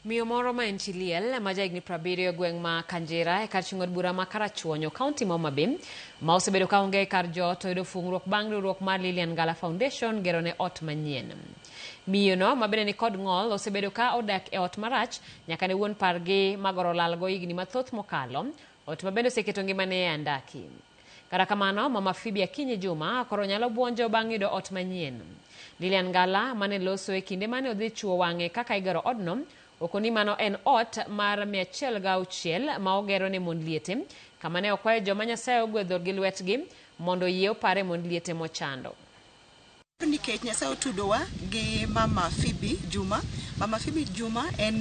Miyo moro ma en chi liel ma jahigni 70 e gweng' ma Kanjira e kar chung' od bura ma Karachuonyo, kaunti ma Homa Bay, ma osebedo ka onge e kar joot oyudo fung'ruok bang' riwruok mar Lilian Ngala Foundation gero ne ot manyien. Miyo no ma bende ni kod ng'ol osebedo ka odak e ot marach nyaka ne wuon pargi magoro lalgo higni mathoth mokalo, ot ma bende oseketo ngimane e andaki. Kata kamano, Mama Phoebe Akinyi Juma koro nyalo buonjo bang' yudo ot manyien. Lilian Ngala mane loso e kinde mane odhi chuo wang'e kaka igero odno, okoni mano en ot mar 106 ma ogero ne mond liete, kama ne okwayo joma Nyasaye ogwedho gi lwetgi mondo oyie opare mond liete mochando. Nikech Nyasaye otudowa gi Mama Phoebe Juma. Mama Phoebe Juma en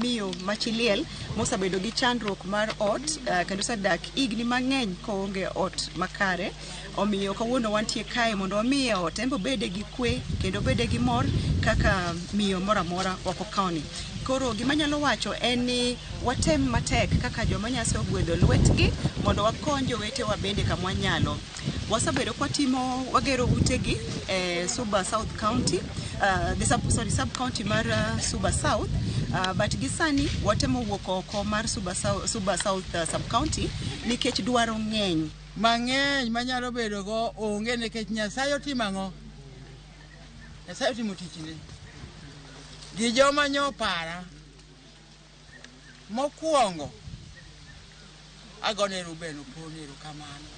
miyo ma chi liel mosebedo gi chandruok mar ot kendo osedak higni mang'eny koonge ot makare. Omiyo kawuono wantie kae mondo wamiye ot, en be obede gi kwe kendo obede gi mor kaka miyo moro amora oko koni. Koro gima anyalo wacho en ni watem matek kaka joma Nyasaye ogwedho lwetgi mondo wakony jowetewa bende kama wanyalo. Wasebedo kwatimo wagero utegi e Suba South County, the sub, sorry, sub county mar Suba South, but gi sani watemo wuok oko mar Suba South, Suba South sub county nikech dwaro ng'eny. Mang'eny manyalo bedo go onge nikech Nyasaye otimo ang'o? Nyasaye otimo tichne. Gi joma nyopara Mokwongo, agone Reuben Opon erokamano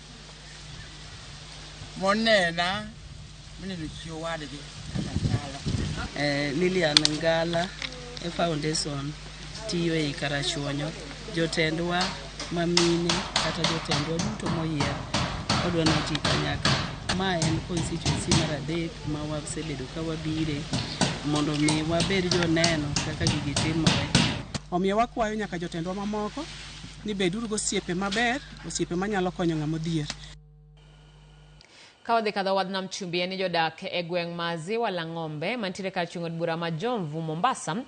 monena moneno chi owadgi kaka chalo. Lilian Ngala e foundation tiyo ei Karachuonyo. Jotendwa ma mine kata jotendwa duto moyier odwa ni oti kanyakla. Ma en constituency mar adek ma wasebedo ka wabire mondo mi wabed joneno kaka gigi timore. Omiyo wakwayo nyaka jotendwa mamoko ni beduru gosiepe maber, osiepe manyalo konyo ng'ama odhier. Ka wadhi kadho wadh nam chumbi en ni jodak e gweng' ma Ziwa la Ng'ombe mantiere kar chung' od bura ma Jomvu Mombasa.